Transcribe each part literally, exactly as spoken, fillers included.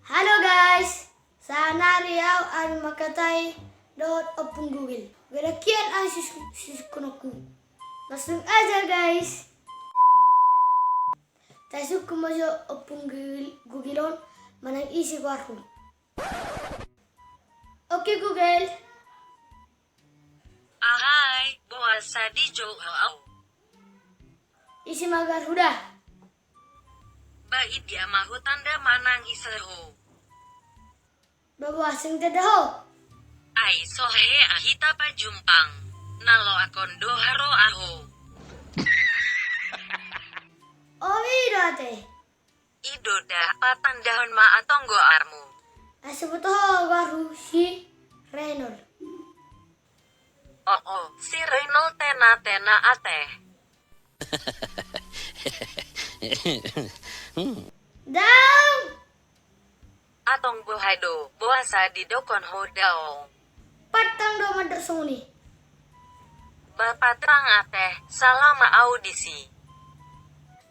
Halo guys, saonari au akan mangkatai dohot Ompung Google. Godang hian au sisungkunonku. Langsung aja guys. Tasungkun ma jo Ompung Google, Google on manang ise goarhu. Oke Google. Ahai, boasa di jo ho au? Ise ma goarhu da? Ba idia ma hutanda manang ise ho? Ba boasa seng tanda ho? Ai so hehe hita pajumpang. Na loak on do haroa ho. O i do ate. I do da, patandahon ma antong goarmu. Asa boto ho goarhu si Renol. Oo, si Renol tena-tena ate. Daong. Antong boha do, boasa didokhon ho daong? Patang do mandok songon i. Ba patang ate, sala ma au disi.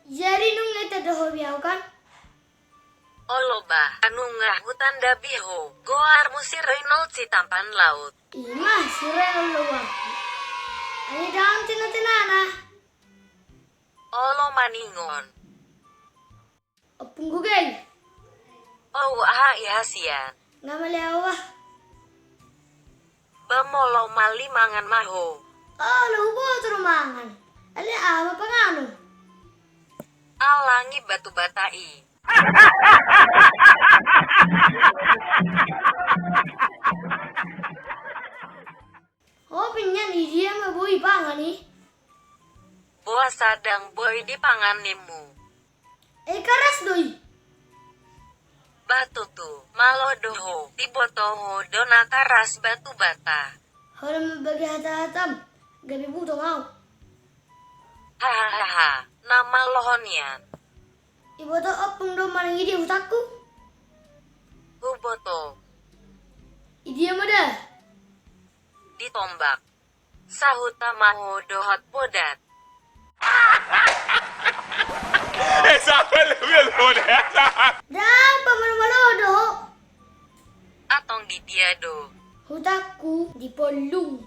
Jadi nunga tanda ho be au kan? Olo ba, nunga hutanda be ho, goarmu si Renol Sitampan Laut. I ma si Renol do goarhu. Ai daong tena-tenana. Olo maningon. Ompung Google. O, aha i hasian? Nga male au ah. Ba molo mali mangan ma ho. Olo, huboto do mangan. Alai aha ma panganon? Alangi batu bata i. Ho pe nian, idia ma boi dipangan i? Boasa ndang boi dipangan nimmu? Ai karas do i. Ba tutu, malo do ho, diboto ho do na karas batu bata. Holan mambagi hata-hatam, gabe butong au. Hahaha, na malo ho nian. Iboto ompung do manang idia hutangku? Huboto. Idia ma da? Di tombak. Sahuta ma ho dohot Podat. Eh, siapa lebih Podat? Ndang, pamalo-malo do ho. Antong di dia do? Hutangku di Pollung.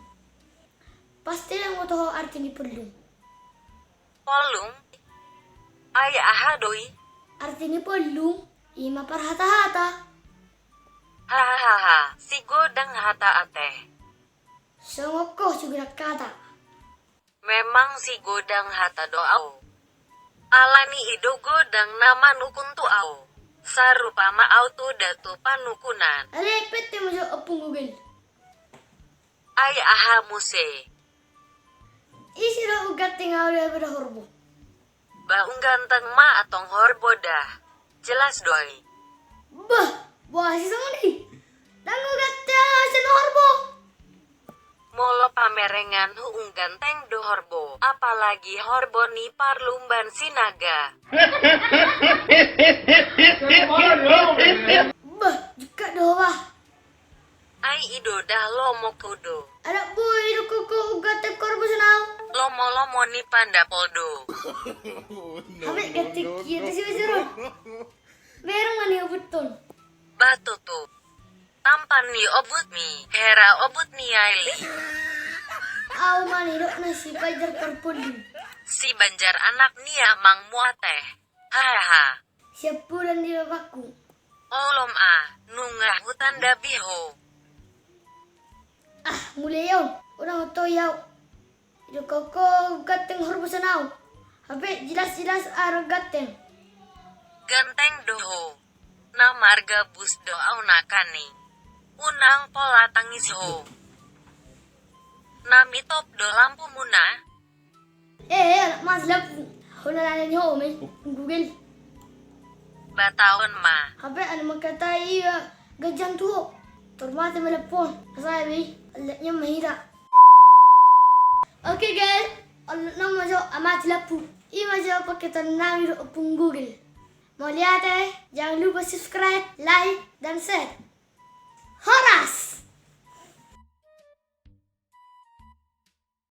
Pasti ndang boto ho arti ni Pollung. Pollung? Ai aha do i? Arti ni Pollung i ma parhata-hata. Hahaha, sigodang hata ate. Songon ho sigodang hata. Memang sigodang hata do au. Alani i do godang na manukun tu au. Sarupa ma au tu datu panukunan. Alai pette ma jo ompung Google. Ai aha muse? Ise do umganteng au daripada horbo? Ba umganteng ma antong horbo da. Jelas do i. Bah, boasa songon i? Ndang umganteng au sian horbo. Molo pamerengan huumganteng do horbo, apalagi horbo ni Parlumban Sinaga. Bah, jingkat do ho bah. Ai i do da, lomo ho do. Anak boi, didokhon ho umganteng horbo sian au. Lomo-lomo ni pandapol do. Hape ganteng hian do si Bajar on. Bereng ma ni obut on. Ba tutu. Tampan ni obutmi, hera obut ni aili. Au ma nidok na si Banjar Parpulli. Si Banjar anak ni amangmu ate. Hahaha. Siampudan ni bapakku. Olo ma, nunga hutanda be ho. Ah, mule on, unang otoi au. Didokhon ho umganteng horbo sian au. Hape jelas-jelas au ndang ganteng. Ganteng do ho. Na margabus do au nakani. Unang pola tangis ho. Na mitop do lampumuna. Eh, anak mas lampu. Ho na nanya ni ho me. Google. Ba taon ma. Hape anak mangkatai ia ganjang tu ho. Tor mate ma lampu on. Asa be. Alatnya mahira. Oke guys, olo nama jo amat lampu. Ima jo paketan nami dohot ompung Google. Mauliate, jangan lupa subscribe, like, dan share. Horas!